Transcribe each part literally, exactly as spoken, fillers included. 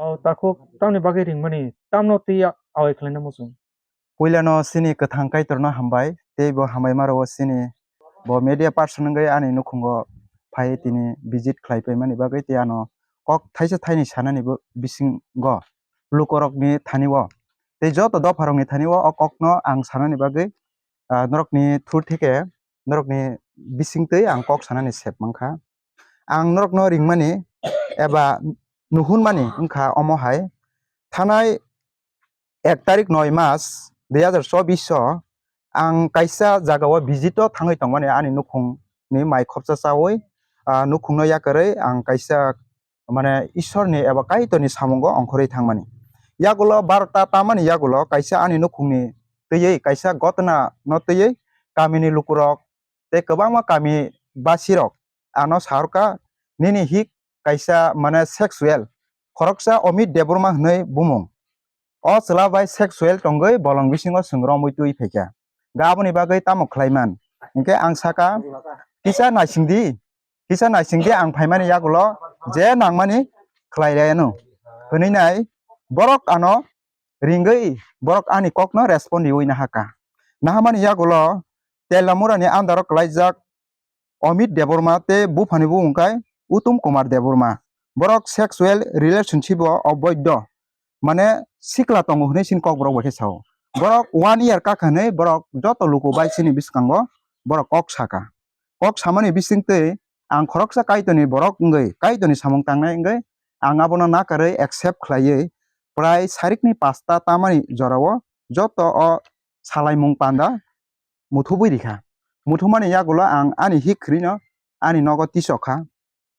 O takhuk tamni bagwi ringmani, tamno twi awai khlaina muchung. Puilano chini kwthang Kaitorno hambai, tei bo hambai maro chini bo media person wngwi ani nukhungo phai tini visit khlai paimani bagwi tei ano kok thaisa thaini sanani bo bisingo lukorokni thani o tei joto dopharokni thani o, o kokno ang sanani bagwi, ah, norokni thur theke norokni bisingtwi ang kok sanani sep mankha. Ang norokno ringmani eba nuhunmani wngkha omo hai, thanai ek tarik noi mas dui hazar chobbish o ang kaisa jagao visit o thangwi tongmani ani nukhungni mai khopsa chawi, ah, nukhungno yakarwi ang kaisa mane Ishwarni eba Kaitorni samungo ongkhorwi thangmani. Yagulo barota tamani yagulo kaisa ani nukhungni twiwi kaisa gotna no twiwi kamini lukurok tei kwbangma kami basirok ano saharkha, nini hik kaisa mane sexual khoroksa Amit Debbarma hwnwi bumung. O chwla bai sexual tongwi bolong bisingo chwng romwi twi phaikha. Ga aboni bagwi tamo khlaiman? Hinkhe ang sakha, kisa naisingdi, kisa naisingdi ang phaimani yagulo je nangmani khlai reno hwnwi nai borok ano ringwi borok ani kokno respond riwi nahakha. Nahamani yagulo Telamurani under o kwlaijak Amit Debbarma tei buphani bumung khe Uttam Kumar Debbarma. Borok sexual relationship o oboidho, mane sikla tongo hwnwi chini kokborok bai khe sao. Borok one year kakha hwnwi borok joto luku bai chini bwskango borok kok sakha. Kok samani bisingtwi ang khoroksa Kaitorni borok wngwi, Kaitorni samung tangnai wngwi ang abono nakarwi accept khlaiwi prai sarikni pasta tamani jorao joto o salaimung panda muthubwi rikha. Muthumani yagulo ang ani hik khwrwino ani nogo tisok kha.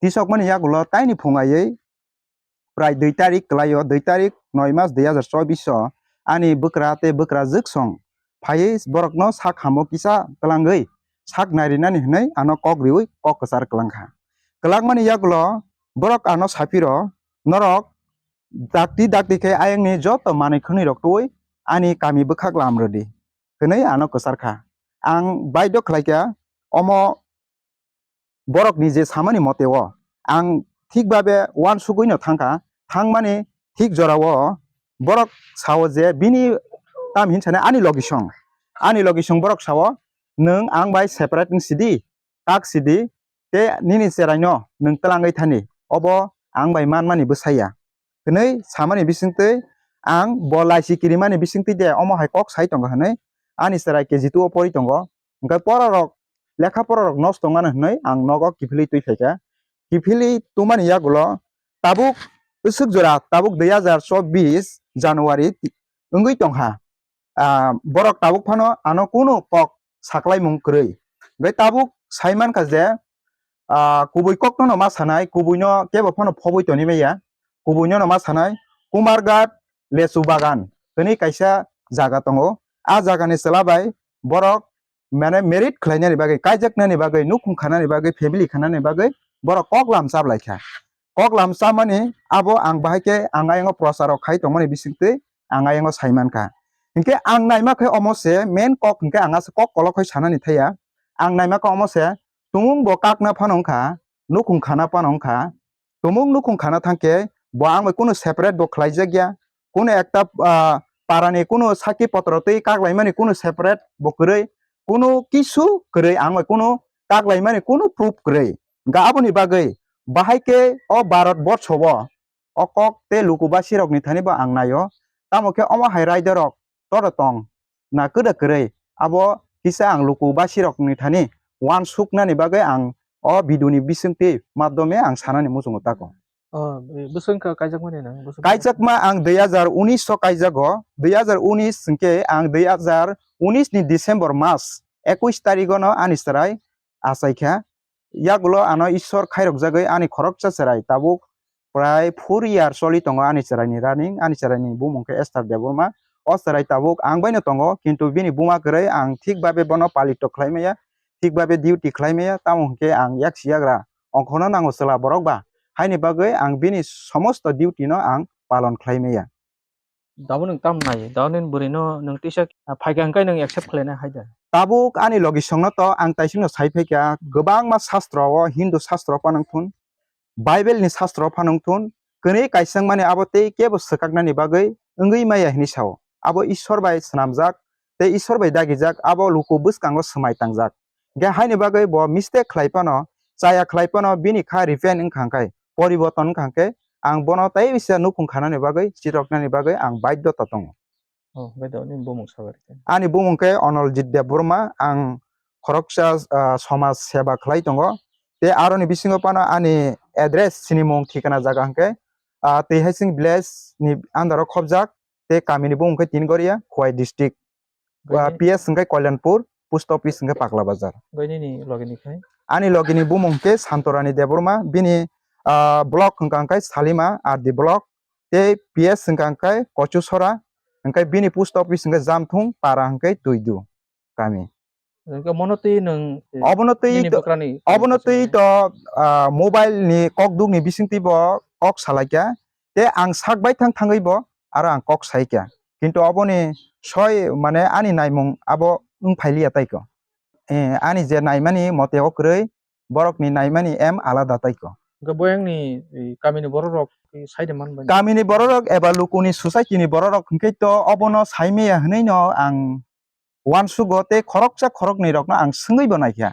Tisokmani yagulo taini phungawi prai dui tarik kwlaio, dui tarik noi mas dui hazar chobbish o ani bwkra tei bwkrajwk song phaiwi borokno sak hamo kisa twlangwi sak nairinani hwnwi ano kok riwi kok kwchar kwlangkha. Kwlangmani yagulo borok ano saphiro, "Norok dakti dakti khe ayangni joto manwi khwnwi rok twi ani kami bwkhak lam rwdi," hwnwi ano kwchar kha. Ang baidhyo khlai kha omo borokni je samani mote o ang thik babe uansugwi no thang kha, thangmani thik jora o borok sao je bini tam hin sani ani logisong, ani logisong borok sao, "Nwng ang bai separate wng sidi, kak sidi, tei nini cheraino nwng twlangwi thani, obo ang bai manmani bwsaya," hwnwi samani bisingtwi ang bo laisi kirimani bisingtwi de omo hai kok sai tongo hwnwi ani cherai K G two o pori tongo. Hwnkhe porarok, lekha porarok nosto wngmano hwnwi ang nogo kiphilwi twi phaikha. Kiphilwi tongmani yagulo tabuk bwswk jora tabuk dui hazar chobbish January wngwi tongkha. Ah, borok tabuk phano ano kunu kok saklaimung kwrwi. Hwnkhe tabuk sai mankha je, ah, kubui kokno no ma sanai, kubuino kebo phano phobwi toni maya, kubuino no ma sanai, Kumarghat Lechu Bagan hwnwi kaisa jaga tongo. A jagani chwla bai borok mane married khlainani bagwi, kaijaknani bagwi, nukhung khanani bagwi, family khanani bagwi borok kok lam chablai kha. Kok lam chamani abo ang bahai khe ang ayang o prochar rok khai tongmani bisingtwi ang ayang o sai mankha. Hinkhe ang naima khe omo se main kok hinkhe ang asa kok kolok khai sanani thaya. Ang naima khe omo se tumung bo kakna phano wngkha, nukhung khana phano wngkha. Tumung nukhung khana thangkhe bo ang bai kunu separate bo khlaijak ya. Kunu ekta, ah, parani kunu sakki potro twi kaklaimani kunu separate bo kwrwi, kunu kisu kwrwi ang bai kunu kaklaimani kunu proof kwrwi. Ga aboni bagwi bahai khe o Bharat borsho o o kok tei luku basirokni thani bo ang naio. Tamo khe omo hai raidarok todo tong na kwda kwrwi, abo kisa ang luku basirokni thani uansuknani bagwi ang o video ni bisingtwi madhyome ang sanani muchungo tako. Oh, bwswk wngkha kaijakmani nang? Bwswk wngkha? Kaijakma ang dui hazar unis o kaijago, dui hazar unis hwnkhe ang dui hazar unis ni December mas ekush tarigo no ani chwrai achaikha. Yagulo ano Ishwar khairokjagwi ani khoroksa chwrai tabuk prai four year choli tongo ani chwraini running, ani chwraini bumung khe Esther Debbarma. O chwrai tabuk ang baino tongo, kintu bini buma kwrwi ang thik babe bono palito khlai maya, thik babe duty khlai maya, tamo hwnkhe ang yaksi yagra ongkhorna nango chwla borok ba, haini bagwi ang bini somosto duty no ang palon khlai maya. Dabo nwng tam nai, dabo nini bwrwi no nwng tisa phaikha hwnkhe nwng accept khlainai hai da? Tabuk ani logisong no to ang taising no sai phaikha, kwbangma sastro o, Hindu sastro phano wngthun, Bible ni sastro phano wngthun, kwnwi kaisangmani abo tei kebo swkaknani bagwi wngwi maya hwnwi sao. Abo Ishwar bai swnamjak tei Ishwar bai dagijak, abo luku bwskango swmai tangjak. Hwnkhe haini bagwi bo mistake khlai phano, chaya khlai phano bini kha repent wngkha hwnkhe, poriborton wngkha hwnkhe, ang bono tei bisa nukhung khanani bagwi, chiroknani bagwi ang baidhota tongo. Oh, baidhota ni bumung sabai rikha. Ani bumung khe Onoljit Debbarma, ang khoroksa, ah, somaj seba khlai tongo. Tei aroni bisingo phano ani address, sinimung, thikana jaga hwnkhe, ah, Twihaising village ni under o khobjak, tei kamini bumung khe Tingoria, Khowai district. Ah, Goni P S hwnkhe Kalyanpur, post office hwnkhe Pakla Bazar. Goni ni logi ni khai? Ani logi ni bumung hwnkhe Santorani Debbarma, bini, ah, block hwnkha hwnkhe Salima R D block, tei P S hwnkha hwnkhe Kochusora, hwnkhe bini post office hwnkhe Jamthung, para hwnkhe Tuidu kami. Hwnkhe mono twi nwng, eh, Obono twi nini to, bwkrani obono twi to, ah, mobile ni kokduk ni bisingtwi bo kok salaikha. Tei ang sak bai thang thangwi bo aro ang kok saikha. Kintu oboni soi mane ani naimung abo wng phailiya taiko. Eh, ani je naimani mote o kwrwi, borokni naimani em alada taiko. Hwnkhe boyangni, eh, kamini bororok, eh, saide man bai? Kamini bororok eba lukuni society ni bororok hwnkhe to obono saimaya hwnwi no ang uansugo tei khoroksa khoroknwi rokno ang swngwi bo naikha.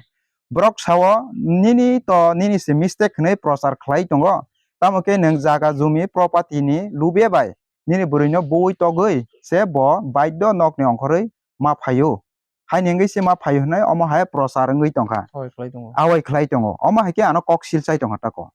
Borok sao, "Nini to nini se mistake hwnwi prochar khlai tongo. Tamo khe nwng jaga jumi property ni lubya bai nini bwrwino buwi togwi se bo baidho nokni ongkhorwi ma phaio." Haini wngwi se ma phaio hwnwi omo hai prochar wngwi tongkha. Hoi khlai tongo. Awai khlai tongo. Omo hai khe ano kok sil chai tongkha tako.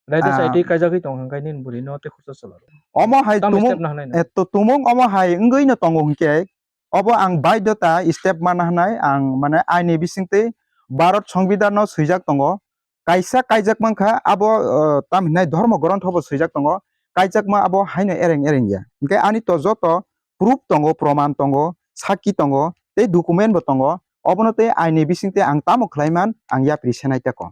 Dai dai Ah. Sai twi kaijagwi tong hwnkhe nini bwrwi no tei khoroksa chwla rw. Omo hai Tamo tumung, step na hwnwi no. Eh, to tumung omo hai wngwi no tongo hwnkhe obo ang baidhota step mana hwnai ang mane aini bisingtwi Bharat Songbidan no swijak tongo. Kaisa kaijak mankha abo, eh, tam hinai dhormo grontho bo swijak tongo. Kaijakma abo haino ereng ereng ya. Hwnkhe ani to joto proof tongo, proman tongo, sakki tongo, tei document bo tongo. Obono tei aini bisingtwi ang tamo khlai man ang yapri senai tako.